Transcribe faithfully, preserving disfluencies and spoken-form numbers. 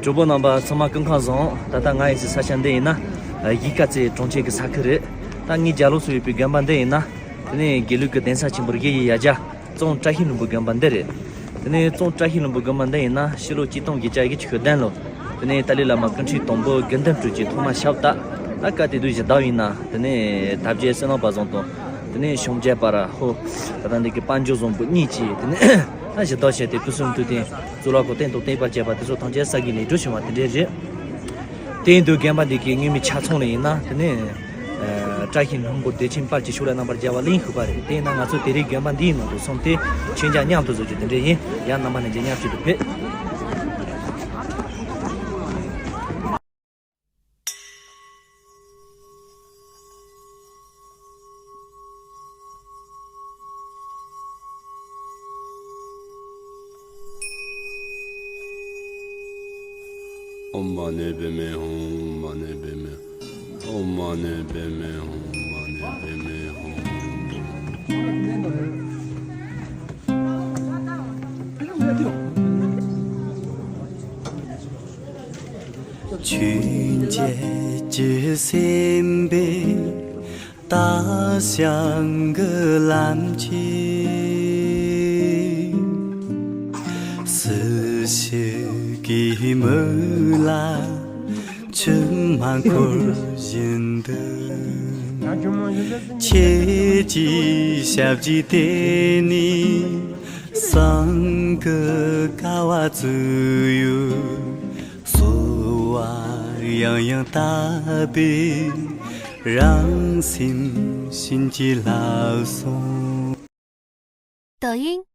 གྲོགས་པོ་རྣམ་པ་ཚང་མ་སྐུ་ཁམས་བཟང་། ད་ལྟ་ང་ཡོད་སའི་ས་ཆ་འདི་ཡིན་ན་གཞིས་ཀ་རྩེ་གྲོང་ཁྱེར་གྱི་ས་ཁུལ་རེད། ད་ངའི་རྒྱབ་ལོགས་སུ་ཡོད་པའི་དགོན་པ་འདི་ཡིན་ན་དེ་ནས་དགེ་ལུགས་ཀྱི་གདན་ས་ཆེན་པོ་དགེ་བའི་ཡ་གྱལ་ཙོང་བཀྲ་ཤིས་ལྷུན་པོ་དགོན་པ་འདི་རེད། དེ་ནས་ཙོང་བཀྲ་ཤིས་ལྷུན་པོ་དགོན་པ་འདི་ཡིན་ན་ཕྱི་ལོ་ཆིག་སྟོང་བརྒྱད་བརྒྱ་བཞི་བཅུ་ཞེ་བདུན་ལོ། དེ་ནས་ཏཱ་ལའི་བླ་མ་སྐུ་ཕྲེང་དང་པོ་དགེ་འདུན་གྲོས་ཀྱི་ཐོག་མ་ཞབས་བཏགས། ད་སྐབས་དེ་དུས་གཞི་བདག་ཡིན་ན་དེ་ནས་དར་རྒྱས་བསོད་ནམས་པ་བཟང་དང་། དེ་ནས་བྱང་རྒྱལ་པ་ར་ཧོ། ད་ལྟ་འདི་གི་དཔལ་འབྱོར་བཟང་པོ་གཉིས་ཀྱིས་དེ་ནས་ད་གཞི་བདག་བྱས་ཏེ་སྐུ་གསུང་ཐུགས་རྟེན་གཙུག་ལག་ཁང་རྟེན་དང་བརྟེན་པ་བཅས་པ་དེ་ཚོ་ཐམས་ཅད་ས་གི་ལས་སྒྲུབ་བྱུང་བ་དེ་འདྲས་རེད། དེ་ཡིན་དུས་དགོན་པ་འདི་གི་སྔོན་མའི་ཆ་ཚང་ལ་ཡིན་ན་དེ་ནས་ཨ་བཀྲ་ཤིས་ལྷུན་པོ་བདེ་ཆེན་དཔལ་གྱི་ཕྱོགས་ལ་རྣམ་པར་རྒྱལ་བ་གླིང་ཧུ་པ་རེད། དེ་ཡིན་ན་ང་ཚོ་དེ་རིང་དགོན་པ་འདིའི་ནང་དུ་སོང་སྟེ་མཆོད་མཇལ་མཉམ་དུ་བཟོ་རྒྱུ་དེ་འདྲས་ཡིན། ཡང་རྣམ་པ་ནས་མཇལ་མཉམ་ཞུ་རྒྱུ་ཕེབས། ཨོཾ་མ་ཎི་པདྨེ་ཧཱུྃ། མ་ཎི་པདྨེ། ཨོཾ་མ་ཎི་པདྨེ་ཧཱུྃ། མ་ཎི་པདྨེ་ཧཱུྃ། མཆོད་མཇལ་གྱི་སེམས་པས་བཏབ་བྱང་གི་ལམ་གྱིས། སྲི་ཞུ་གི་མོད་ལ་མཆི་མ་འཁོར་བཞིན་དུ། ཁྱེད་ཀྱི་ཞབས་ཀྱིས་དེད་ནས་སེང་གེ་ཀ་བ་བཙུགས་ཡོད། གསོལ་བ་ཡང་ཡང་བཏབ་པས་རང་སེམས་བྱིན་གྱིས་བརླབས་སོང་། 抖音